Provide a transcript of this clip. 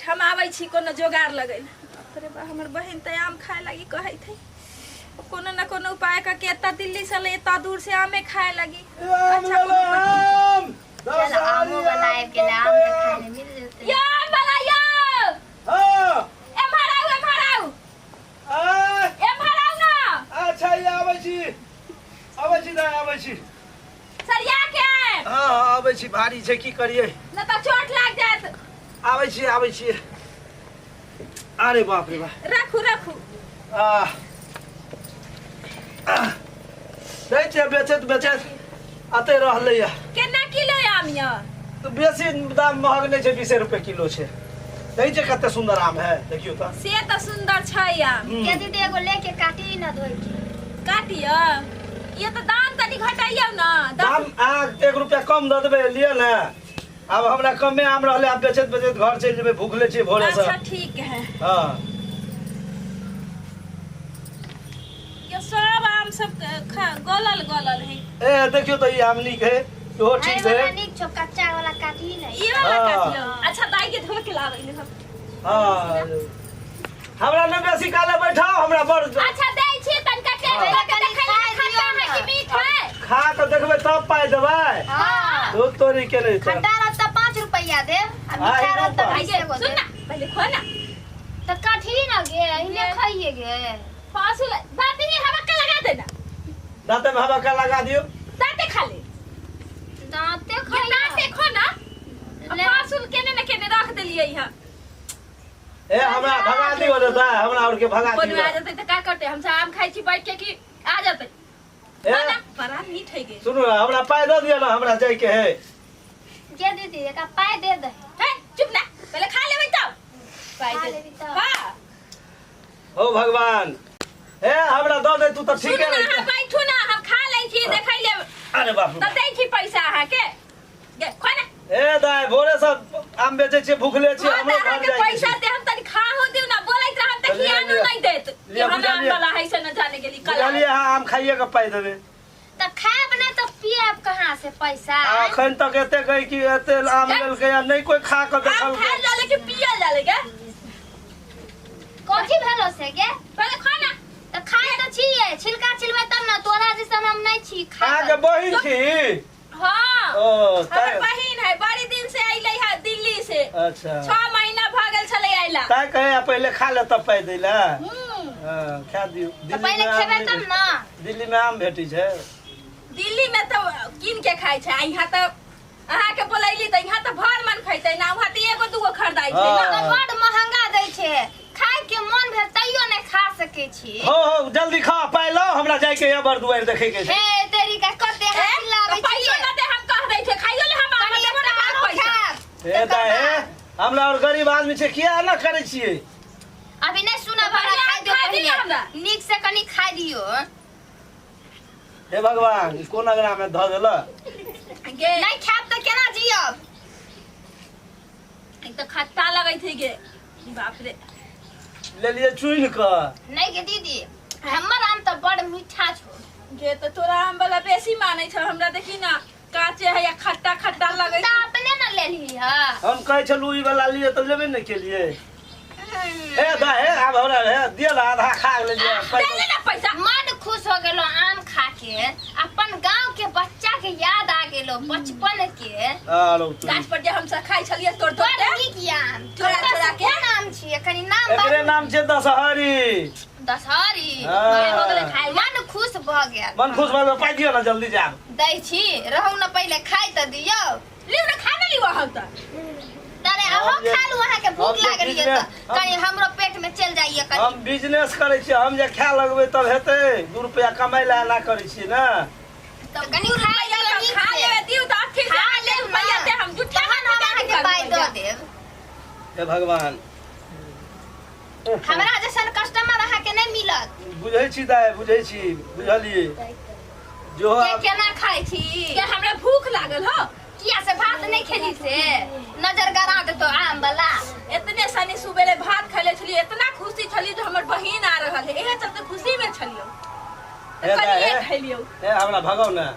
हम आबै छी कोनो जोगाड़ लगै अरे बा, हमर बहिन तऽ आम खाए लागी कहैत है। कोनो न कोनो उपाय करके एतऽ दिल्ली से ले एतऽ दूर से आमे खाए लगी। आम अच्छा, ले लो आम। चल आमो वाला आबि गेलै, आम तऽ खाय लए मिल जेतै। यो आम वाला यो। हाँ। एम्हर आउ, एम्हर आउ। आ, एम्हर आउ ना। अच्छा, ई आबै छी, आबै छी दाइ, आबै छी। सरिया के आयब। हाँ हाँ, आबै छी, भारी छै, की करियै। न तऽ चोट लाग जायत। आबै छी, आबै छी। अरे बाप रे बाप। रखू, रखू। आ आह, दै छियै, बेचैत बेचैत अते रहलैया। केना किलो आम यऽ? तऽ बेसी दाम महग नहि छै, 20 रुपए किलो छै। दै छै, कते सुंदर आम है, देखियौ तऽ। से तऽ सुंदर छै आम। के दीदी, एगो लेके काटी न धोइ के। काटियो? ये तऽ दाम तनी घटैयौ ना। दाम अहाँ 1 रुपया कम दऽ देबै, लिअ ने। आब हमरा कमे आम रहलै, आब बेचैत बेचैत घर चलि जेबै, भूखले छियै भोरे से। अच्छा, ठीक है। हाँ। ये सब आम सब गलल गलल है। ए, देखियौ तऽ, ई आम नीक है, इहो ठीक अरे है। वाला नीक छौ, कच्चा वाला काटी ने। ई वाला हाँ। काटियो। अच्छा, दाई के धो के लाबै ले हम। हाँ, हमरा नहि बेसी काले बैठाओ, हमरा बड़। अच्छा, दै छी तनका टेस्ट हाँ। कऽ के कनि देखै खाय छी, खट्टा दियौ है ने। कि मीठ है। खा कऽ देखबै तब पाइ देबै। हाँ। दूध तोरी के नहि तऽ। खट्टा रहत तऽ 5 रुपैआ देब आ हाँ, मीठा ई रहत तऽ रूपा। 20 गो सुन देब। ना, पहिले खो ना। तऽ काटी न गे, अहिने खाइए गे। पासुल बात नहीं, हवा का लगा देना। दाँते में हवा का लगा दियौ। दाँते खा ले। दाँते ये खाइए। दाँते खो ना। ले। पासुल केने न केने रख देलियै यहाँ। ए, हमरा भगा दियौ रे दाइ, हमरा आओर के भगा कोनो दियौ। आ जेतै तऽ का करतै? हम सब आम खाइ छी बैठ के कि आ जेतै? ए। ना, बड़ा मीठ है गे। सुनू ने, हमरा पाइ दऽ दिअ ने, हमरा जाइके है। गे दीदी, एकरा पाइ दे दे। हे, चुप ना, पहिले खा लेबै तब पाइ खा दे। लेबी तब। हाँ। हो भगवान, हे, हमरा दऽ दे तू तऽ सुनू ठीके ना, रहितै। अहाँ बैठू ना, हम खा लै छी, देखै लेब। अरे बाप रे। तब दै छी पैसा अहाँके। गे, खो ना। ए दाइ, भोरे से आम बेचै छियै, भूखले छियै। हाँ, हमरो तऽ घर अहाँके जाइके पैसा छै। दे, हम तनी खाहो दियौ ना, बोलैत रहम तऽ तऽ लिअ, खियानो लिअ। नहि देत। लिअ, कि हम आम बुझलियै। वाला है से न जाने गेली कला। बुझलियै, अहाँ आम खाइए के पाइ देबै। तऽ खायब नहि तऽ पियब कहाँ से पैसा? आ एखन तक एते गई कि एते आम लेलकै आ नहि कोइ खा कऽ आम देखलकै। खायल जाले कि पियल जाले गे? कथी भेलो से गे? पहिले खा ना। तऽ खाय तऽ छियै, छिलका छिलबै तब ने, तोरा जैसन हम नहि छी खाय। अहाँके बहिन छी? हाँ। ओ हमर बहिन है, बड़ी दिन से अइलै है दिल्ली से। अच्छा। 6 महीना भऽ गेल छलै अइला। ताइ कहे आ पहिले खा ले तब पाइ दै लए। हम्म। हाँ, खा दियौ। तऽ दिल्ली पहिले मे आम खेबै नहि तब ने। दिल्ली मे आम भेटै छै? दिल्ली में तऽ कीन के खाइ छै, आ यहाँ तऽ अहाँके बोलैली तऽ यहाँ तऽ भर मन खैतै ना, वहाँ तऽ एगो दूगो खरीदाइ छै ना। तऽ बड महंगा दै छै, खाय के मन भेल तैयो नहि खा सकै छी। हो हो, जल्दी खा, पाइ लाओ, हमरा जाइके यऽ, बर दुआरि देखै के छै। हे तेरी का कते ए, हँसी तऽ लागै पैसो छियै। न दे, हम कह दै छै, खाइयो ले हम कनि देबो ना एकटा आरो पैसा। खायब। हे तकर दाइ, हे बाद। हमरा और गरीब आदमी छै, किया एना करै छियै? अभी नहि सुनब, तऽ हमरा पहिले खाय दियौ। खाय दियौ हमरा। पहिले नीक से कनि खाय दियौ। हे भगवान, ई कोन अगरा में धऽ देलक? गे। नहि खायब तऽ केना जियब? एक तऽ खट्टा लगै छै गे, बाप रे। लेलियै चुनि कऽ। नहि गे दीदी, हमर आम तऽ बड़ मीठा छौ। गे, तऽ तोरा आम वाला बेसी मानै छौ, हमरा देखी ना, काचे है या खट्टा खट्टा लगै तऽ अपने ने लेलही ह। हम कहै छलहुँ ई वाला लिअ तऽ लेबे नहि केलियै। हे दाइ, हे, आब हमरा हे दिअ ने, आधा खा लेलियै छै। दे ले ना पैसा। मन खुश हो गेलो आम खा के, अपन गांव के बच्चा के याद आ गेलो बचपन के। आरो तू गाछ पर जे हमसब खाइ छलियै तोड़ तोड़ बड़ के। नीक ये आम। चोरा चोरा के। कोन आम छियै, कनि नाम एकरे बाजू। नाम छै दशहरी। दशहरी। हाँ। हो गेलै खाइ। मन खुश भऽ गेल। मन खुश भऽ गेल, पाइ दिअ ने, जल्दी जायब। दै छी, रहू ने, पहिले खाय तऽ दियौ। लिउ ने, खा ने लिउ अहाँ तऽ। तरे अहो हम जे- खा लू, अहाँके भूख हम जे लागल ये बिजनेस- तऽ कनि हमरो पेट में चलि जाइए कनि। हम बिजनेस करै छियै, हम जे खाय लगबै तब हेतै? 2 रुपया कमाइ लए एना करै छियै ने। तऽ कनि खा लिअ नीक खा से। लेबै दियौ तऽ अथी से खा अहाँके लेब रुपैआ ने। दे, हम झूठा तहन हम अहाँके पाइ दऽ देब। हे भगवान। हमरा जैसन कस्टमर अहाँके नहि मिलत। बुझै छी दाइ, बुझै छी, बुझलियै जो के आब। केना खाइ छी? के हमरा भूख लागल हो। किया से भात नहि खेली से नजर गरा देतो आम वाला। एतने सनी सुबेरे भात खैले छलियै, इतना खुशी छलियै जो हमर बहिन आ रहल है, इहे चलते खुशी में छलियौ। हे दाइ, कनिए हे। खैलियौ। हे, हमरा भगाउ ने।